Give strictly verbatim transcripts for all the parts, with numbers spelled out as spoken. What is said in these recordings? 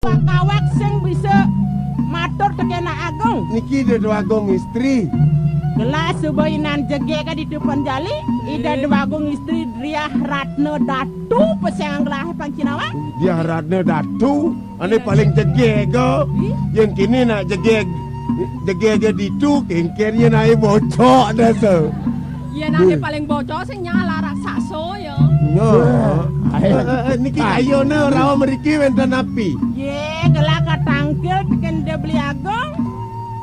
Kawak sing bisa matur tekén Agung. Niki Ida Déwa Agung Istri. Gelah suba inan jegég ditu penjali, Ida Déwa Agung Istri Diah Ratna Datu pesengan gelah pang cinawang. Diah Ratna Datu, ané paling jegég. Ih. Yén kéné nak jegég, jegég ditu, kéngkén yén aé bocok dah to. Yén ané paling bocok sing nyala raksasa ya. Nya. Eh, eh, eh, niki kayuné rauh mriki wénten napi? Yé, gelah katangkil tekén Ida Beli Agung.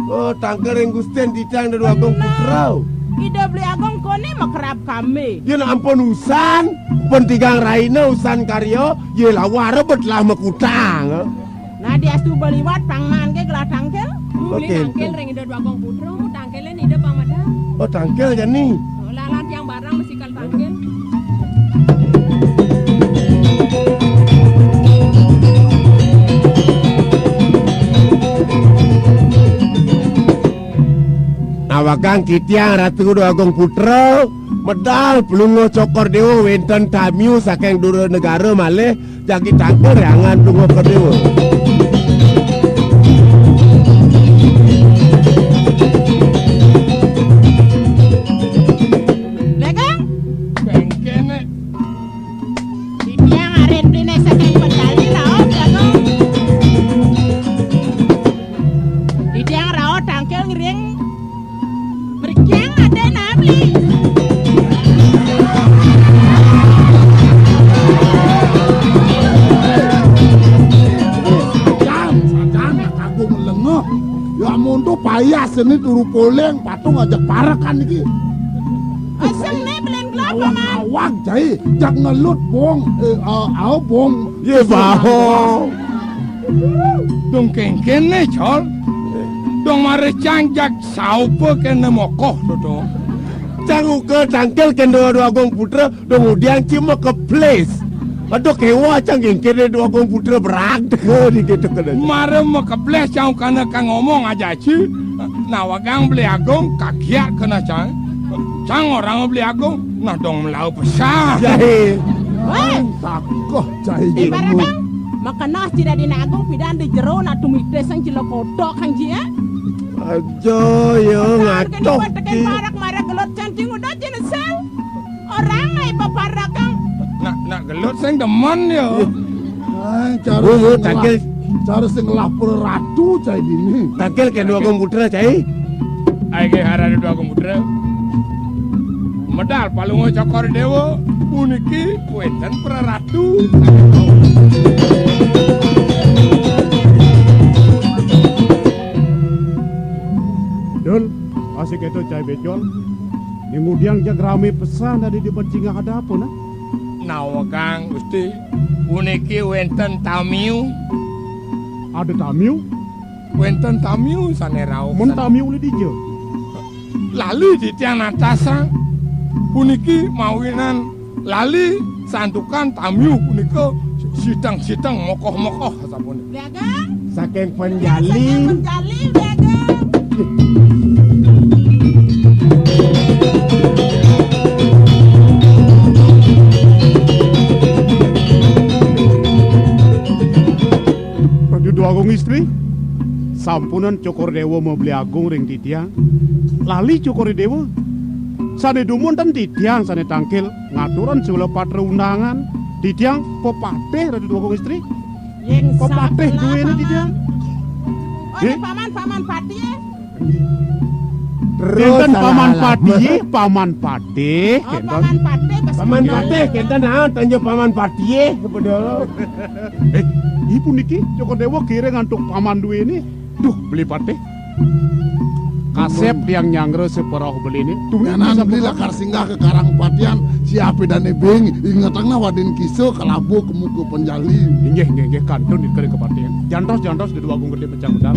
Oh, tangkil ring Gustin titiang Ida Déwa Agung Putra. Ida Beli Agung koné makrab kami. Yén ampun usan, pun tigang rahina usan karya, yé lawara bet lah makutang. Nah, diastu beliwat pangman ké gelah tangkil. Oké, tangkil ring Ida Déwa Agung Putra, tangkilin Ida pamedal. Oh, tangkil jani. Oh, lalat yang barang mesti kal tangkil. Nawakang titiang Ratu Déwa Agung Putra, medal Palungguh Cokor Déwa wénten tamiu saking dura negara malih, jagi tangkil réangan Palungguh Cokor Déwa. Legang? Bengkene. Titiang arin beliné saking Betawi, rauh, Jagung. Titiang rauh tangkil ngiring. Mriki ada nabli. Sajan, sajan, nak kagum lenga. Ya, amun to payas ini turu poleng, patung ajak parekan iki. Asal né belen gelap, Paman. Awak, jai, jak ngelut, Bong. Eh, eh, au, Bong. Ye, baho. Dong kengken né, Col. Dong mare cang jak saupa kene mokoh, to, to. Cang uka tangkil kendo Déwa Agung Putra, dong udiang ci makeplis. Aduh, kewa cang kengken né Déwa Agung Putra berag, deke, dike, deke, deke. Mare makeplis cang ukana kang ngomong aja, ci. Nawagang Beli Agung, kagiat kena cang. Cang orang Beli Agung, nah dong melau besar. Jahil. Weh. Takoh jahil. Ibaratang, makenah ci dadi Agung pidan di jero, nah tumitis sang cila kodok kang ji, ya. Aja, ya, ngatok, tekan ci. Parak marah gelut canting udah jenesel. Orang ai paparakang. Nak, nak gelut sing demen ya. Ai, cara Bu, bu, sing ngelah, tangkil. Cara sing ngelah para ratu cai dini. Tangkil kendo Agung Putra, cai. Ai, ke harane Déwa Agung Putra. Medal Palungguh Cokor Déwa, puniki wénten para ratu. Dul, asik itu cai becol. Yang ngudiang jag rame pesan dari di Becingah ada apa, nah? Nawegang, Gusti, puniki wénten tamiu. Ada tamiu? Wénten tamiu sané rauh. Mun tamiu uli dija? Lali titiang natasang. Puniki mawinan lali santukan tamiu punika siteng-siteng mokoh-mokoh sapunika. Saking penjali. Saking penjali, Bli Agung. Ratu Déwa Agung Istri, sampunan Cokor Déwa mabli agung ring titiang. Lali Cokor Déwa. Sané dumun ten titiang sané tangkil ngaturan segala patra undangan. Titiang pepatih Ratu Déwa Agung Istri. Yén pepatih duwéné titiang. Oh, nggih. Paman, Paman Patih. Terus kenten salah Paman alamat. Patih, Paman Patih, oh, kenten. Paman Patih, Paman Patih, kenten naon, tanjo Paman Patih, padahal. Eh, ibu niki, Cokor Déwa kirang antuk Paman duwéné. Duh, Beli Patih. Kasép tiang nyanggra saperauh beliné. Tuwin nyanan bisa beli pegang. Lakar singgah ka Karang Patihan, siapé dané bing, ingetang nah wadin kisa kalabo ka muka penjali. Inggih, inggih, inggih, kantun di kering kepatihan. Jantos, jantos, Déwa Agung Gedé pecah medal.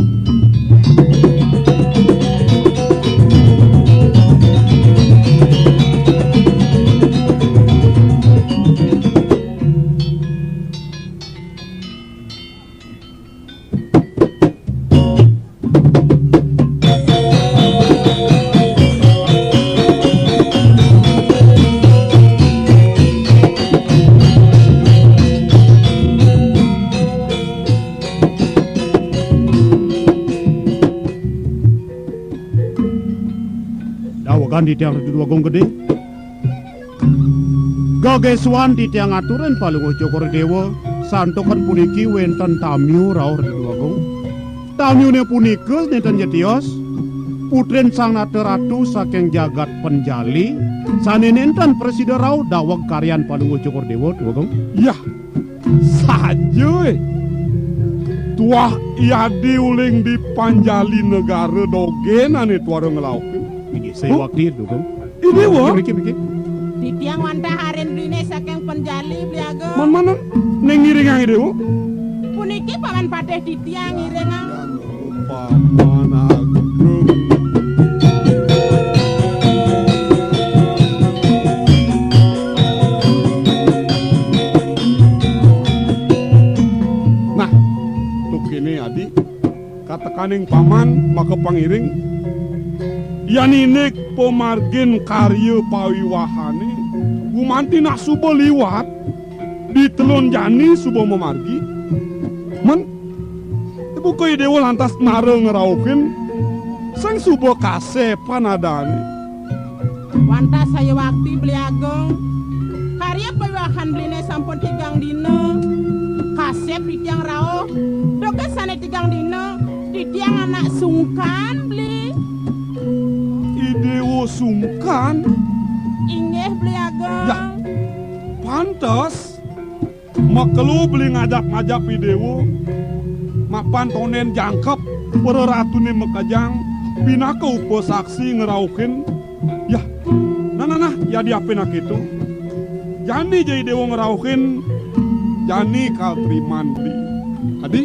Titiang Ratu Agung Gedé. Gegésuan titiang aturin Palungguh Cokor Déwa, santukan puniki wénten tamiu rauh Ratu Agung. Tamiuné punika nénten ja tios, putrin Sang Nata Ratu saking jagat Panjali, sané nénten prasida rauh daweg karyan Palungguh Cokor Déwa, Ratu Agung. Yah, saja, é. Tuah I Adi uling di Panjali negara dogén ané tuara ngrauhin. Inggih, saya wakti, Ratu Agung. Ini, wah. Mriki, mriki. Titiang wantah arin bliné saking Panjali, Bli Agung. Man, manen, ning ngiringang I Déwa. Puniki Paman Patih titiang ngiringang. Paman Agung. Nah, tuh kéné, Adi. Katekaning paman maka pangiring, yan indik pamargin karya pawiwahané, gumanti nak suba liwat, di telun jani suba mamargi. Men, buka I Déwa lantas mara ngrauhin, sing suba kasépan adané. Wantah saya wakti, Beli Agung. Karya pawiwahan Beliné sampun tigang dina. Kasép titiang rauh. Duka sané tigang dina, titiang anak sungkan, Beli. I Déwa sungkan? Inggih, Beli Agung. Ya, pantes. Makelo Beli ngajap-ngajap I Déwa, mapan tondén jangkep, para ratuné makejang, pinaka upasaksi ngrauhin. Yah, nah, nah, nah, yadi apin akéto. Jani ja I Déwa ngrauhin, jani kal triman Beli. Adi?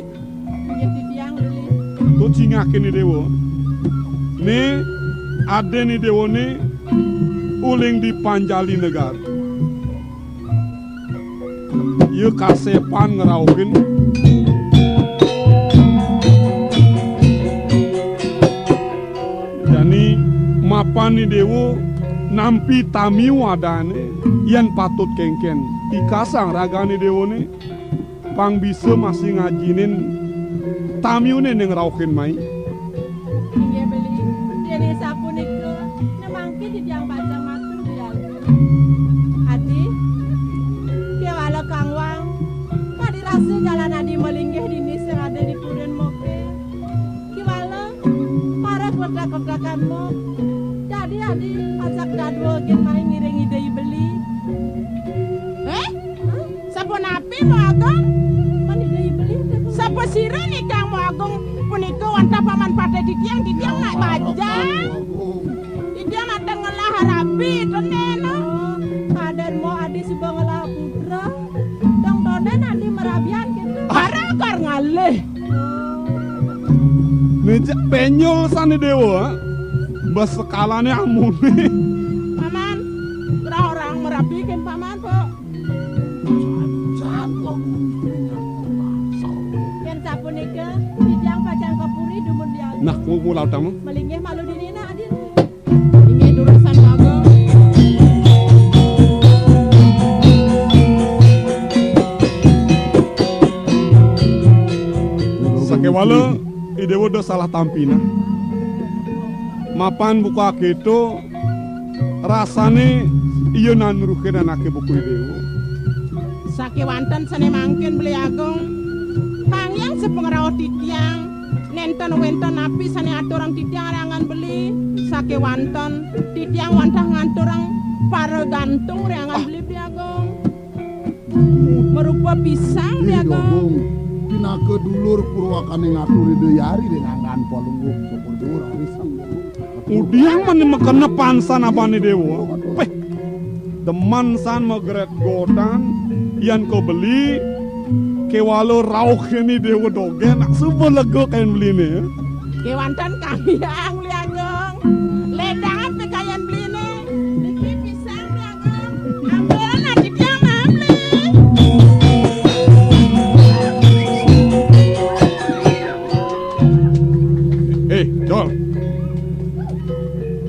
Inggih titiang, Beli. Tuh cingakin I Déwa. Né, adin I Déwané, uling di Panjali negara. Ia kasépan ngrauhin. Jani mapan I Déwa nampi tamiu adané yén patut kénkén. Tikasang ragané Déwané pang bisa masih ngajinin tamiuné né ngrauhin mai. Inggih Beli, yén sapunika, né mangkin titiang pacang matur, Beli Agung. Adi, kéwala kangwang, kadi rasa jalan Adi malinggih dini sing ada di Purin Moké. Kéwala, para kletak-kletakan mok. Dadi Adi pacang dadua gén mai ngiring Ida I Beli. Éh? Hah? Sapunapi, Mok Agung? Pan Ida I Beli téh. Sapa sira nika, Mok Agung? Punika wantah Paman Patih titiang, titiang nak bajang. Titiang nak ngelah rabi, tondén. Oh, kadén Mok Adi suba ngelah putra. Dong tondén Adi marabian kéto. Ara kar ngalih. Né jak penyul sané Déwa. Bas sekalané amuné. Paman, rah orang marabi kén Paman, Pok. Yén sapunika, titiang pacang ka puri dumun Beli Agung. Nah, ku-, kula utama. Malinggih malu dinina, Adi. Inggih durus Sang Agung. Sakéwala I Déwa da salah tampi nah. Mapan buka kéto, rasané ia nanruhin anaké buka I Déwa. Sakéwanten sané mangkin Beli Agung, tanging sapangrauh titiang, nénten wénten napi sané aturang titiang rangan Beli, sakéwanten titiang wantah nganturang para gantung rangan Beli, Beli Agung. Marupa pisang, Beli Agung. Pinaka dulur purwakané ngatur Ida Hyang Ri ring anggan Palungguh Cokor Déwa raris. Udiang mané makena pansan abané Déwa. Péh. Demen san magret godan, yan ka Beli, kéwala rauh kéné Déwa dogén, nak suba lega kayan Beliné. Kéwanten kamiang, Beli Agung. Ledang pikayan Beliné. Niki pisang, Beli Agung. Ambil, nah, titiang, nah, Beli. Éh, Col.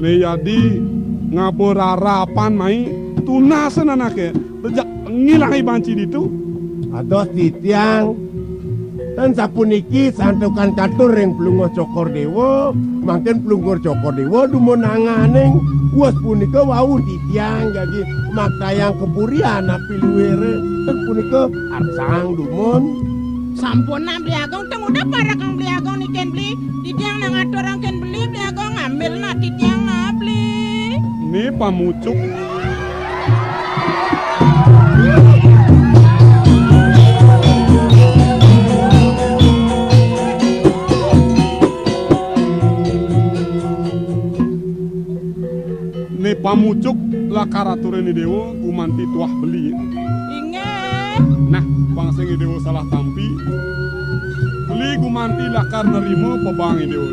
Né yadi ngaba rarapan mai, tunasan anaké, rejak ngilangi banci ditu. Ados titiang, Tan sapuniki santukan katur ring Palungguh Cokor Déwa, mangkin Palungguh Cokor Déwa dumun nanganing. Wus punika wau titiang jagi maktayang kapurian napi luiré. Tan punika arsang dumun. Sampunang Beli Agung, teng udah parekang Beli Agung niken Beli. Titiang nang aturang ken Beli, Beli Agung ngambil nah titiang nah Beli. Né pamucuk. Né pamucuk lakar aturan Déwa gumanti tuah Beli. Inggih. Nah, pang sing Déwa salah tampi. Beli gumanti lakar nerima pabang Déwa.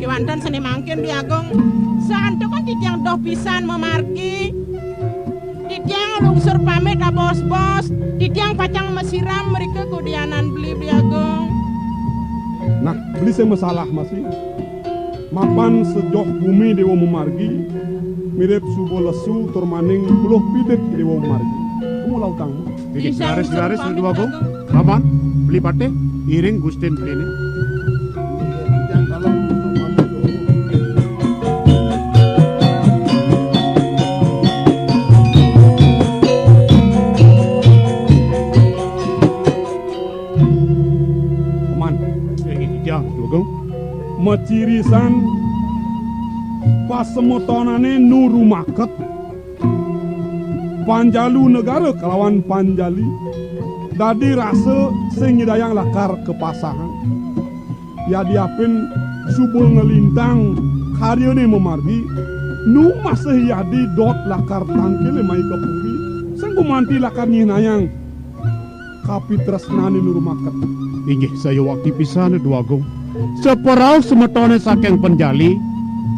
Kéwanten sané mangkin, Beli Agung, santukan titiang doh pisan mamargi. Titiang lungsur pamit abos-bos, titiang pacang masiram mrika kudianan Beli, Beli Agung. Nah, Beli sing masalah masih. Mapan sejoh gumi Déwa mamargi, mirib suba lesu tur maning beluh pidik Déwa mamargi. Kemu lautang. Pisan raris, raris, Déwa Agung. Paman, Beli Patih, iring Gustin Beliné. Paman, iring titiang, Déwa Agung. Macirisan pasemetonané nu rumaket. Panjalu negara kalawan Panjali dadi rasa sing nyidayang lakar kapasahang. Yadiapin suba nglintang karyané mamargi, nu masih yadi dot lakar tangkilé mai ka puri, sing gumanti lakar nyihnayang kapitresnané nu rumaket. Inggih, sayuwakti pisan, Déwa Agung. Saperauh semetoné saking Panjali,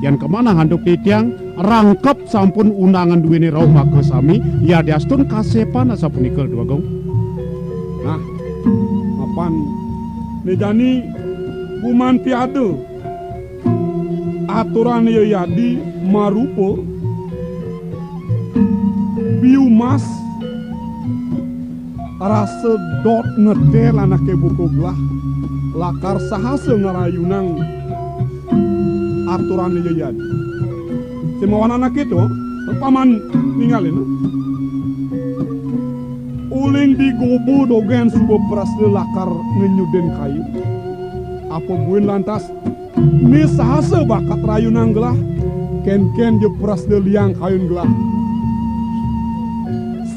yén kamanah antuk titiang, rangkep sampun undangan duéné rauh makasami, yadiastun kasepan asapunika, Déwa Agung. Nah, mapan né jani gumanti ada aturan ya yadi marupa biumas rasa dot ngetél anaké buka gelah lakar sahasa ngrayunang aturan ya yadi. Sing mawan anaké to, paman ningalin. Uling di goba dogén suba prasna lakar ngenyudin kayu. Apa buin lantas Né sahasa bakat rayunang gelah, kénkén ja prasda liang kayun gelah.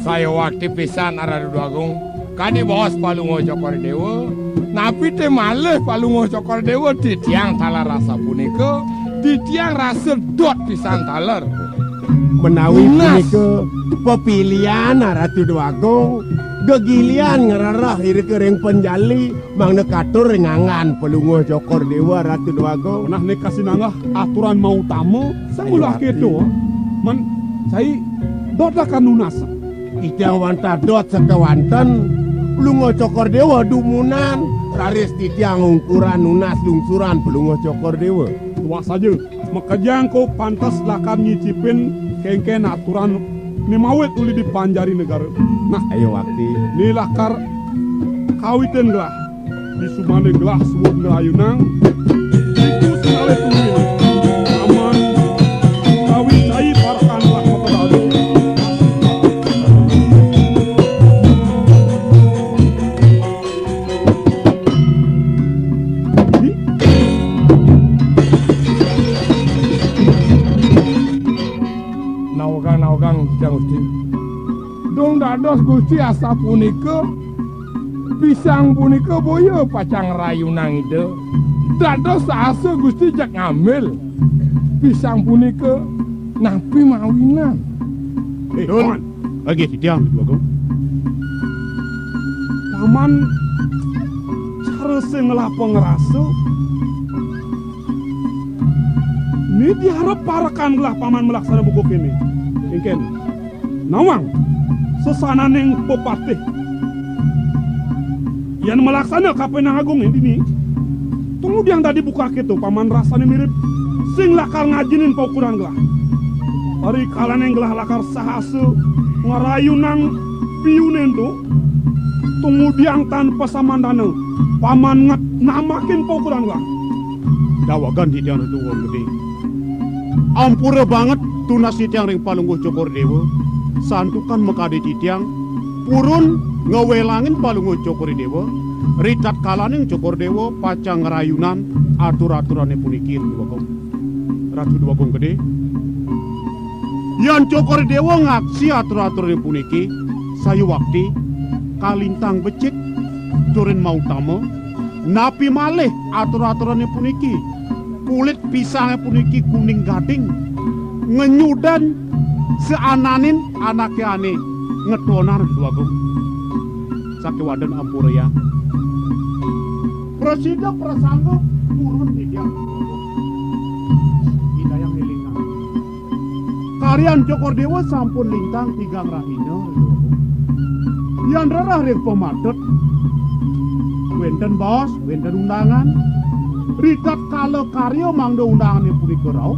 Sayuwakti pisan Ratu Déwa Agung, kadi baos Palungguh Cokor Déwa, napi té malih Palungguh Cokor Déwa titiang taler asapunika, titiang rasa dot pisan taler. Menawi punika pepilihan Ratu Déwa Agung, gegilian ngrereh irika ring Panjali, mangda katur ring anggan Palungguh Cokor Déwa Ratu Déwa Agung. Nah, né kasinanggeh aturan mautama, sing ulah kéto, men, sai, dot lakar nunas. Titiang wantah dot sakéwanten, Palungguh Cokor Déwa dumunan, raris titiang ungkuran nunas lungsuran Palungguh Cokor Déwa. Tuah saja. Makejang ko pantes lakar nyicipin kénkén aturan né mawit uli di Panjari Negara. Nah, ayo wakti. Né lakar kawitin gelah. Di sumane gelah suud ngrayunang. Iku sinalih tuluy. Aman. Kawi cai parekan gelah makadari. Nawegang, nawegang, Gusti. Dong dados Gusti asapunika, pisang punika boya pacang rayunang Ida. Dados asa Gusti jak ngambil pisang punika, napi mawinan? Eh, Paman. Lagi titiang, Déwa Agung. Paman, cara sing ngelah pangrasa. Né diarep parekan gelah Paman malaksana buka kéné. Éngkén. Nawang, sesananing pepatih. Yén malaksana kapining agung dini, tumudiang dadi buka kéto, Paman rasané mirib sing lakar ngajinin paukuran gelah. Ari kalaning gelah lakar sahasa Ngrayunang piuné ento, tumudiang tan pasamantana, paman nget namakin paukuran wa. Dawegan titiang Ratu Gedé. Ampura banget tunas titiang ring Palungguh Cokor Déwa, santukan makadi titiang purun ngwélangin Palungguh Cokor Déwa, ritatkalaning Cokor Déwa pacang ngrayunang atur-aturané puniki, Ratu Agung. Ratu Déwa Agung Gedé. Yan Cokor Déwa ngaksi atur-aturané puniki, sayuwakti kalintang becik, turin mautama, napi malih atur-aturané puniki, kulit pisangé puniki kuning gading, ngenyudan saananin anaké ané ngetonan, Ratu Agung. Sakéwanten ampura ya. Prasida prasangga purun titiang. Indayang élingang. Karyan Cokor Déwa sampun lintang tigang rahina. Yan rereh ring pamatet, wénten baos, wénten undangan. Ritatkala karya mangda undangané punika rauh,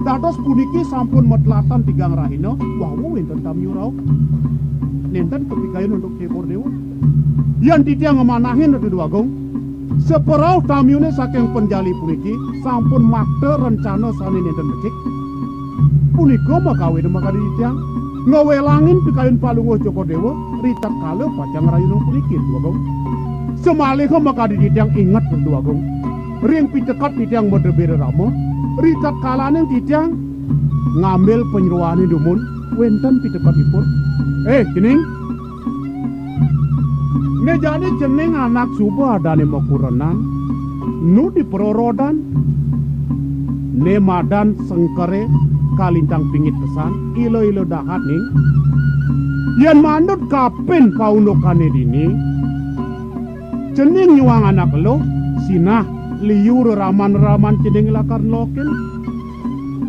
dados puniki sampun matelatan tigang rahina, wau wénten tamiu rauh. Nénten kapikayun antuk Cokor Déwa. Yan titiang ngamanahin, Ratu Déwa Agung, saperauh tamiuné saking panjali puniki sampun makta rencana sané nénten becik. Punika makawin makadi titiang ngwélangin pikayun Palungguh Cokor Déwa ritatkala pacang ngrayunang puniki, Ratu Agung. Samaliha makadi titiang inget, Ratu Agung, ring piteket titiang madebir rama, ritatkalaning titiang ngambil panyeroané dumun, wénten piteketipun. Eh, cening, né jani cening anak suba adané makurenan, nu diprorodan, né madan sengkeré kalintang pingit pesan, ila-ila dahat ning. Yén manut kapin paundukané dini, cening nyuang anak eluh, sinah liu reraman-reraman cening lakar nelokin.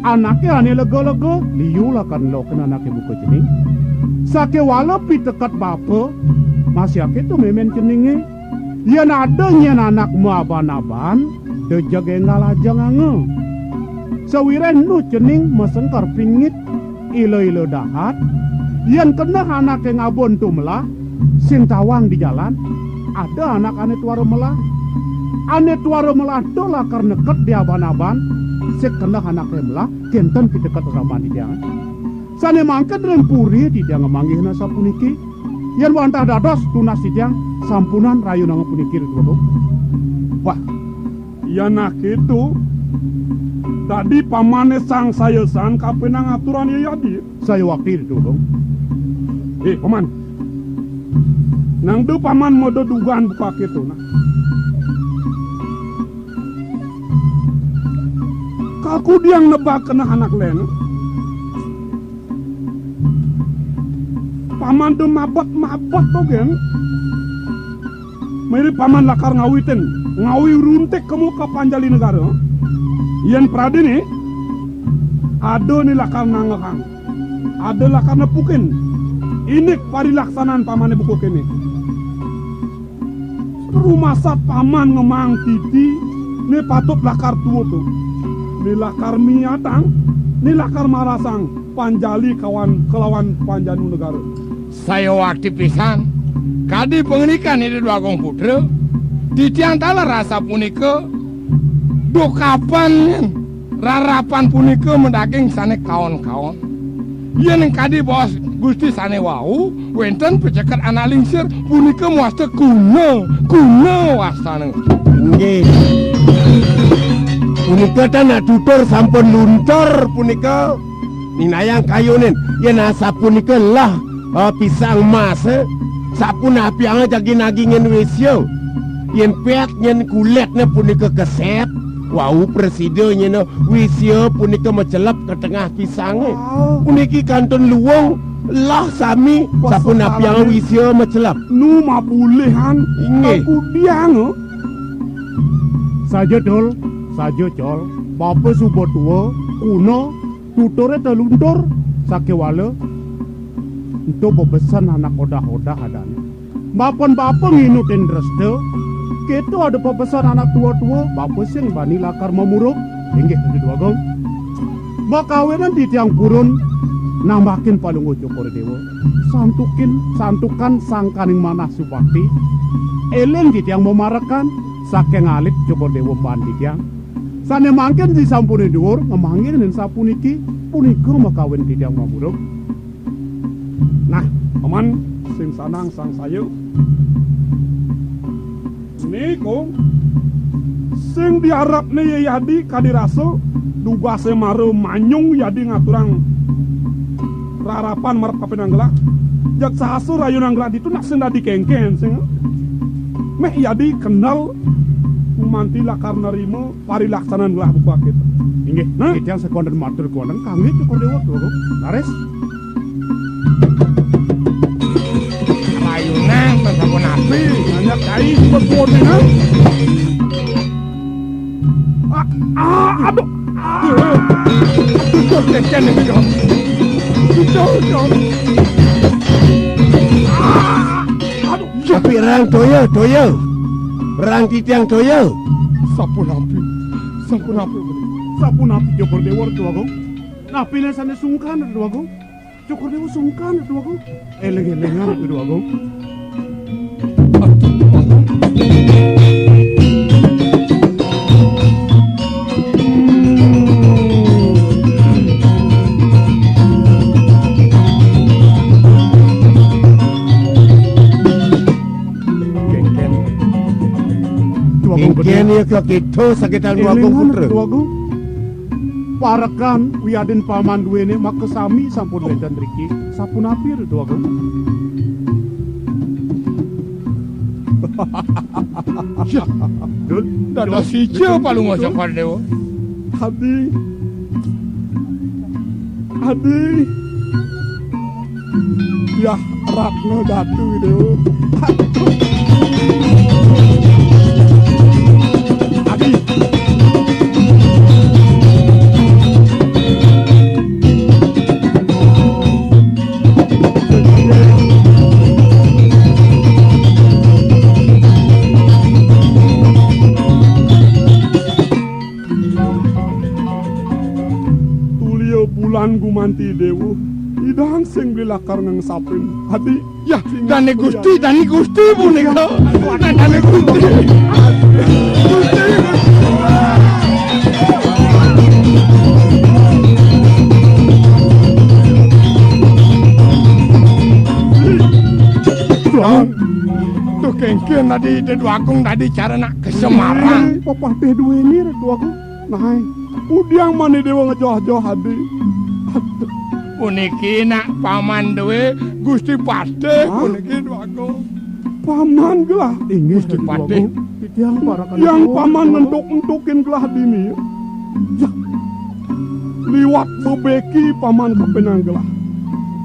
Anaké ané lega-lega, liu lakar nelokin anaké buka cening. Sakéwala piteket bapa, masih akéto mémén ceningé. Yén ada nyén anak maaban-aban, da jeg énggal ajenganga. Sawiréh enu cening masengker pingit, ila-ila dahat, yén keneh anaké ngaba ento melah, sing tawang di jalan, ada anak ané tuara melah. Ané tuara melah ento lakar neket di aban-aban, sing keneh anaké melah, kénten piteket reraman titiang. Sané mangkin ring puri titiang ngamanggihang asapuniki, yén wantah dados tunas titiang sampunang rayunanga puniki, Ratu Agung. Wah, yan akéto, dadi pamané sangsaya san kapining aturan yayadi. Sayuwakti, Ratu Agung. Eh, paman. Nang da paman mada dugan buka kéto, nah. Kakudiang nebak keneh anak lén. Paman da mabet-mabet to gén. Miri paman lakar ngawitin, ngawi runtik kemu ka panjali negara. Yén pradéné, ada né lakar nanggehang. Ada lakar nepukin. Indik parilaksanan pamané buka kéné. Rumasat paman ngemaang titi, né patut lakar tua to. Né lakar miatang, né lakar marasang panjali kawan kelawan panjanu negara. Sayuwakti pisan, kadi pangandikan Ida Déwa Agung Putra, titiang taler asapunika, dukapan rarapan punika madaging sané kaon-kaon. Yén kadi baos Gusti sané wau, wénten piceket anak lingsir, punika mawasta kuna, kuna wastana. Inggih. Punika tan tutur sampun luntur punika. Ninayang kayunin, yén asapunika lah, eh, pisang mas, eh, sapunapianga jagi nagingin wisia. Yén pék nyén kulitné punika kesép, wau prasida nyén wisia punika macelep ka tengah pisangé. Puniki kantun luung, lah sami, sapunapianga wisia macelep. Nu mabulihan. Inggih. Kakudiang, eh? Saja, Dul, saja, Col. Bapa suba tua, kuna, tuturé té luntur, sakéwala ento bebesen anak odah-odah adané. Mapan bapa nginutin dresta, kéto ada bebesen anak tua-tua, bapa sing bani lakar mamurub, inggih Ratu Déwa Agung. Makawinan titiang purun, Nambakin Palungguh Cokor Dewa. Santukin, santukan sangkaning manah subakti. Eling titiang mamarekan saking alit Cokor Dewa pan titiang. Sane mangkin disampune duur, ngamanggihin sapuniki, punika makawin titiang mamurub. Nah, Paman, sing sanang sangsaya. Nika, sing diarepne ya yadi kadi rasa, dugase mara manyung yadi ngaturang rarapan marep kapining gelah. Jeg sahasa rayunan gelah ditu nak sing dadi kengken sing. Meh yadi kendel gumanti lakar nerima parilaksanan gelah bebak kita. Inggih, nah, titiang sakonten matur kuwanen kangge Cokor Dewa, Dwagung. Laris. Rayunan sasampun api. Banyak kai sebut kuwanen, ha? Ah, ah, aduh. Ah. Aduh, keken iki, yo. Aduh, aduh. Ah, aduh. Tapi rang toya, toya. Rang titiang toya. Sapunapi? Sapunapi? Sapunapi Cokor Dewa, Ratu Agung? Napine sane sungkan, Ratu Agung? Cokor Dewa sungkan, Ratu Agung? Eling-elingan, Ratu Agung? Kengken. Dwagung Kengken gedhe. Ya kok gitu sakitan Dwagung Elingan, Putra. Dwagung. Parekan wiadin paman duwene makasami sampun wenten mriki. Sapunapi, Dwagung? Yah, Dul, dados sija Palungguh Cokor Dewa. Adi. Adi. Yah, Ratna Datu Dewa. Adi. Tulia bulan gumanti dewa, idang sing beli lakar ngengsapin. Adi, ya, dane Gusti, dane Gusti punika. Dane Gusti. Gusti. Tuh, tuh kengken tadi Ida Dwagung tadi cara nak ke Semarang. Pepatih duweni, Dwagung. Nah, udiang mani dewa ngejoh-joh adi. Aduh. Puniki nak paman duwe Gusti Patih, hah? Puniki Dwagung. Paman gelah. Inggih, Gusti Patih. Dwagung. Titiang para yang paman nentuk-entukin gelah dini. Ya. Liwat bebeki paman kapenang gelah.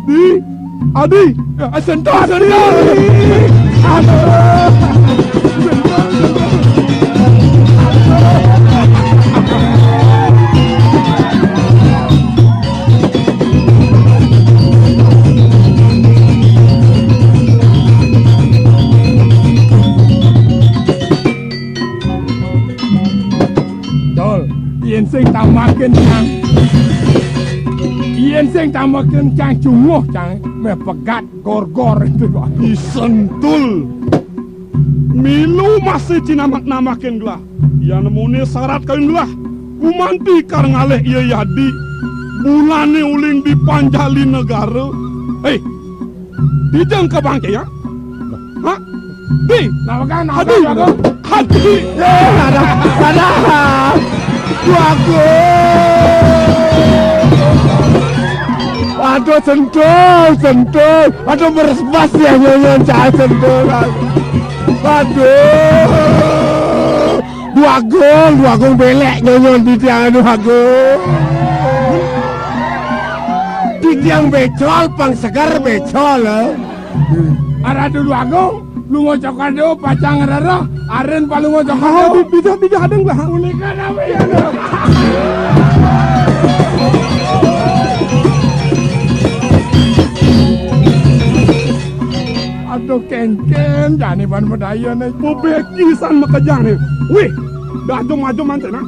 Di, Adi. Eh, sentuh, sentuh. Aduh. Dul, yen sing tambah kencang. Yen sing tambah kencang, cunguh, cang, meh pegat gor-gor itu, Pak. Disentul. Milu masih cinamak-namakin gelah. Yan muni syarat kawin gelah. Gumanti kar ngalih iya yadi. Bulane uling di Panjali Negara. Hei, dijeng ke bangke ya? Hah? Di. Nawekan, nawekan, Adi. Nawekan. Adi. Eh, ada, ada. Bagus. Aduh, sentul, sentul. Aduh, meres bas ya, nyonya, cah sentul. Aduh. Dwagung, Dwagung belek nyonyon titiang, aduh, Agung. Titiang becol, pang seger becol, eh. Arah dulu, Agung, lunga cokor dewa pacang ngrereh, aren palunga cokor dewa. Bisa, bisa, ada nggak? Punika nami, ya, Agung. Aduh, kengken, jani ban medaya ne. Bebeki san makejang ne. Wih, dah jom aja manten, ah.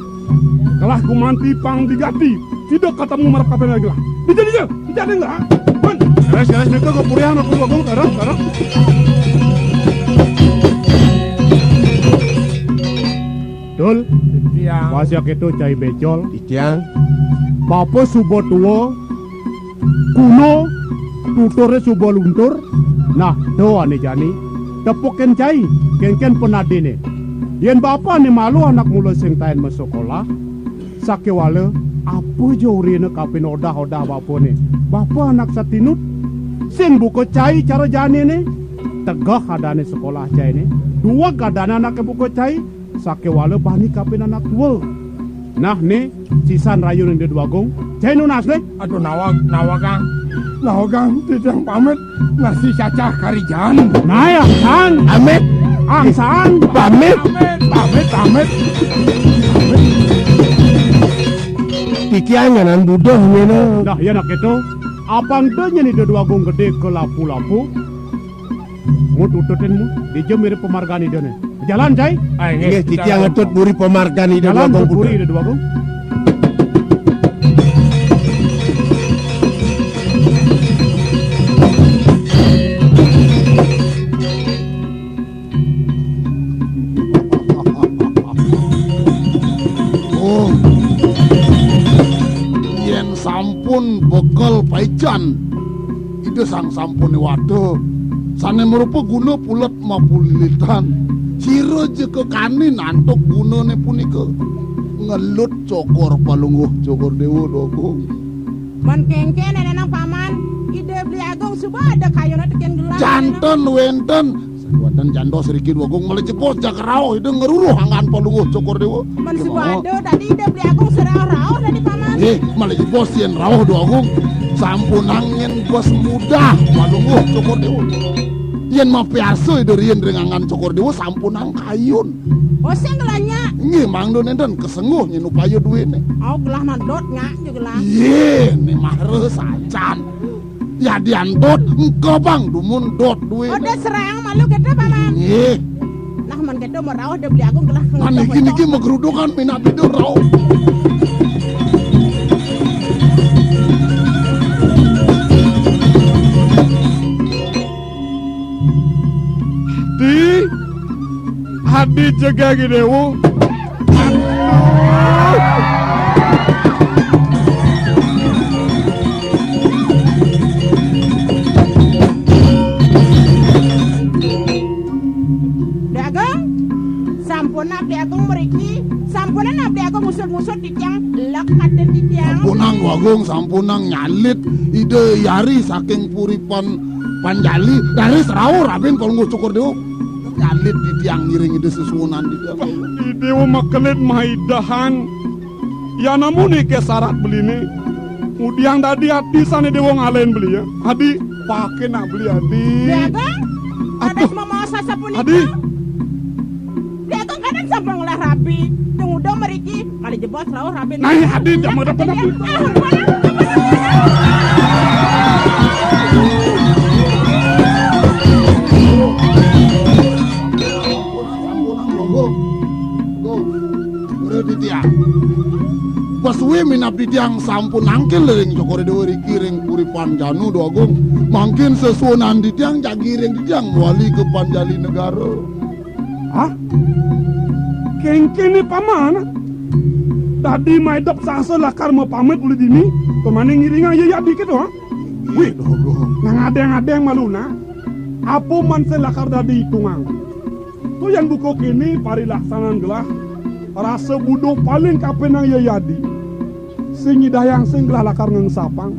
Kalah gumanti pang digati. Tidak ketemu marep kapan lagi lah. Dija, dija, dija, dija, ha? Pun. Beres, beres, mereka kok purihan aku, aku, sekarang, sekarang. Dul, Tiang. Masih itu cai becol. Tiang. Bapa suba tua, kuno, tuturnya suba luntur. Nah, do ane jani. Tepukin cai, kenken penadine. Yen bapa ne malu anak mula sing taen masekolah, sakewala, apa ja urine kapin odah-odah bapane. Bapa anak satinut, sing buka cai cara janine, tegeh adane sekolah caine, duweg adane anake buka cai, sakewala bani kapin anak tua. Nah, ne, sisan rayun Ida Dwagung, cai nunas ne. Aduh, nawag, nawagang. Nawagang, titiang pamit, nasi cacah karijan. Nah, ya, sang. Pamit. Ang sang. Pamit. Pamit, pamit, pamit. Titiang nyanan buduh, ngena. Nah, ya, nak itu. Apang da nyen Ida Dwagung Gede kelapu-lapu. Mut ututin mu, dija mirip pamargan Idane. Jalan, cai. Ai, nggih, nggih, titiang ngetut buri pamargan Ida Jalan, Dwagung buri Putra. Ida Dwagung. Oh. Yen sampun bekel paican, Ida Sang Sampurna Wada, sane marupa guna pulet mapulilitan. Sira ja kekani nantuk gunane punika. Ngelut Cokor Palungguh, Cokor Dewa, Dwagung. Man kengken enenang Paman, Ida Beli Agung suba ada kayuna teken gelah. Janten wenten. Saduatan jantos riki, Dwagung, malih jebos jag rauh Ida ngruruh anggan Palungguh Cokor Dewa. Man suba ada tadi Ida Beli Agung serauh-rauh tadi, Paman. Eh, malih jebos yen rauh, Dwagung. Sampunang yen bes mudah Palungguh Cokor Dewa. Yen mapiarsa Ida riin ring anggan Cokor Dewa, sampunang kayun. Oh, sing gelahnya. Nggih, mangda nenten kesengguh nyen upaya duene. Oh, gelah mandot ngak je gelah. Iye, ne mahra sajan. Yadian dot, engko bang, dumun dot duit. Udah serang malu kita, Paman. Nggih. Nah, man kita merauh Ida Beli Agung gelah. Nah, niki, niki magrudukan minat tidur rauh. Di Adi jegagi dewa. Dwagung, sampun Abdi Agung mriki, sampun Abdi Agung ngusut-ngusut titiang, lek katen titiang. Sampunang, Dwagung, sampunang nyalit Ida Yari saking puripan Panjali, raris rauh rabin Palungguh Cokor Dewa. Nyalit titiang ngiring Ida sesuunan titiang. Wah, Ida makelit maidahan. Yan amun ike sarat beline, ngudiang dadi ati sane dewa ngalen beli ya. Adi, pake nak beli adi. Beli Agung? Aduh. Kadas mamaos sasapunika. Adi. Beli Agung kadang sampun ngelah rabi. Teng udah mriki, malih jebos rauh rabi. Nah, adi, jangan ada apa-apa. Ah, Ora titiang. Pasuwi minab titiang sampun nangkil ring Cokor Dewa riki ring Puri Panjanu, Dwagung. Mangkin sesuunan titiang jagi ring titiang mawali ka Panjali Negara. Hah? Kengkene paman? Dadi maidep sasa lakar mapamit uli dini, pamane ngiringang Yaya Adi keto, ha? Wih, Dwagung. Nang adeng-adeng malu, nah. Apa man sing lakar dadi itungang? To yan buka kene parilaksanan gelah, rasa buduh paling kapenang Yaya Adi. Sing nyidayang sing gelah lakar ngengsapang.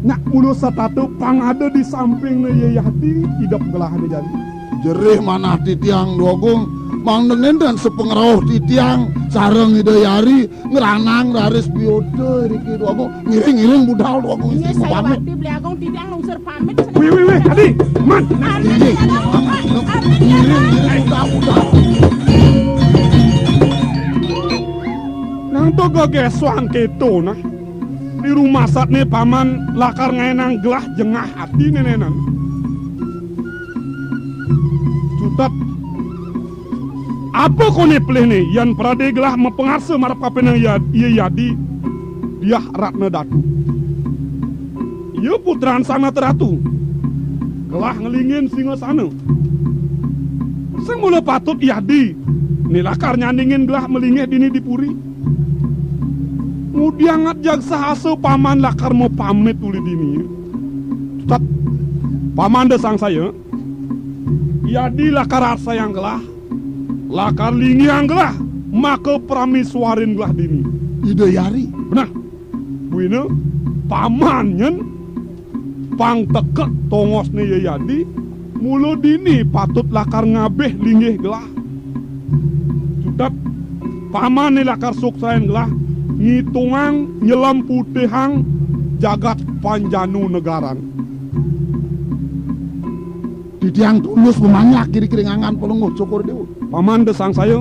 Nak mula setata pang ada di sampingne Yaya Adi, idep gelahne jani. Jerih manah titiang, Dwagung, mangda nenten sepengrauh titiang sareng Ida Yari, ngranang raris bioda riki, Dwagung. Ngiring-ngiring budal, Dwagung. Inggih, istri saya pamit. Wati Beli Agung titiang lungsur pamit. Wih, wih, wih, tadi, man. Ngiring. Ngiring, ngiring budal, budal. Nang to gegesuang keto, nah. Di rumah satne paman lakar ngaenang gelah jengah ati nenenan. Cutet. Apa kone pelihne yan prade gelah mapangarsa marep kapenang ya, iya Yadi. Diah Ratna Datu. Ia putran Sang Nata Ratu. Gelah ngelingin singasana. Sing mula patut Yadi, né lakar nyandingin gelah malinggih dini di puri. Ngudiang ngat jag sahasa paman lakar mapamit uli dini. Tukat paman da sangsaya, Yadi lakar arsayang gelah, lakar linggihang gelah, maka pramisuarin gelah dini. Ida Yari. Beneh. Buina, paman nyen pang tekek tongosné ia Yadi, mula dini patut lakar ngabih linggih gelah. Cutet, paman né lakar suksain gelah, ngitungang, nyelem putihang jagat Panjanu Negaran. Titiang tulus mamanjak kiri-kiri ngangan Palungguh Cokor Dewa. Paman da sangsaya,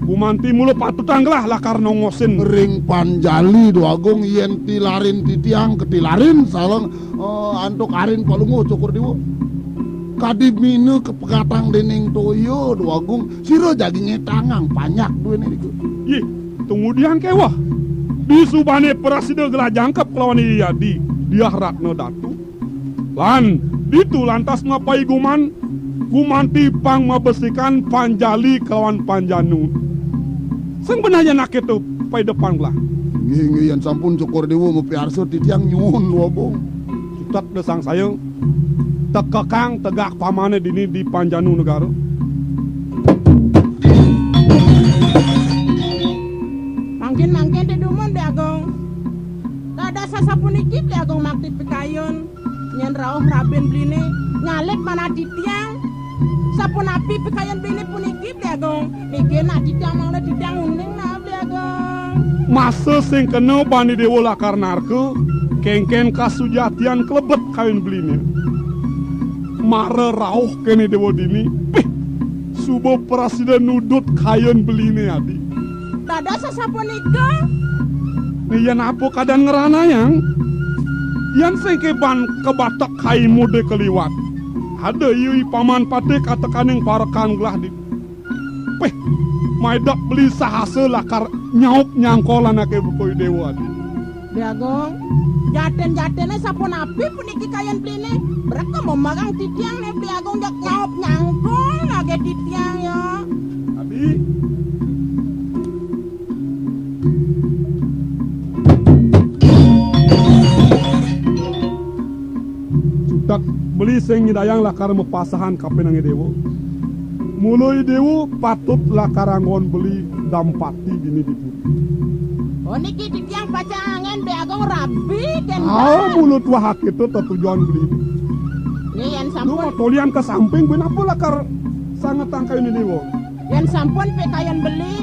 gumanti mula patutang gelah lakar nongosin. Ring Panjali, Dwagung, yén tilarin titiang katilarin saleng, eh, antuk arin Palungguh Cokor Dewa. Kadi mina kapegatang dening toya, Dwagung, sira jagi ngetangang panjak duéné ditu. Yih, tungudiang kéweh. Disubané prasida gelah jangkep kelawan Yadi, Diah Ratna Datu. Lan ditu lantas mapaiguman, gumanti pang mabesikan Panjali kelawan Panjanu. Sing beneh yén akéto paidepan gelah. Nggih, nggih, yén sampun Cokor Dewa mapiarsa titiang nyuwun, Dwagung. Cutet da sangsaya, tekekang tegak pamané dini di Panjanu Negara. Mangkin-mangkin té dumun, Bli Agung. Dados sasapuniki Bli Agung makti pikayun. Yén rauh rabin beliné, ngalit manah titiang. Sapunapi pikayun beliné puniki, Bli Agung? Niki nak titiang mangda titiang uning nak, Bli Agung. Masa sing kena bani déwa lakar narka, kénkén kasujatian klebet kayun beliné. Mara rauh kéné déwa dini, pih, suba prasida nudut kayun beliné, Adi. Dados sasapunika. Yén apa kadan ngranayang? Yén sing kéban kabatek kai muda kaliwat. Ada iya i paman patih katekaning parekan gelah di. Pih, maidep beli sahasa lakar nyaup nyangkol anaké buka i déwa, Adi. Bli Agung, jatin-jatiné sapunapi puniki kayun beliné? Breka memegang titiang né, Bli Agung, jak nyaup nyangkol lagi titiang ya. Adi. Cutet beli sing nyidayang lakar mapasahan kapinangé déwa. Mula i déwa patut lakar anggon beli dampati dini di puri. Oh, niki titiang pacang anggon, Bli Agung, rabi kén. Ah, mula tuah akéto tetujon beli. Nggih, yén sampun. Lu tolian ka samping, benapa lakar sangetang kayun i déwa? Yén sampun pikayun beli,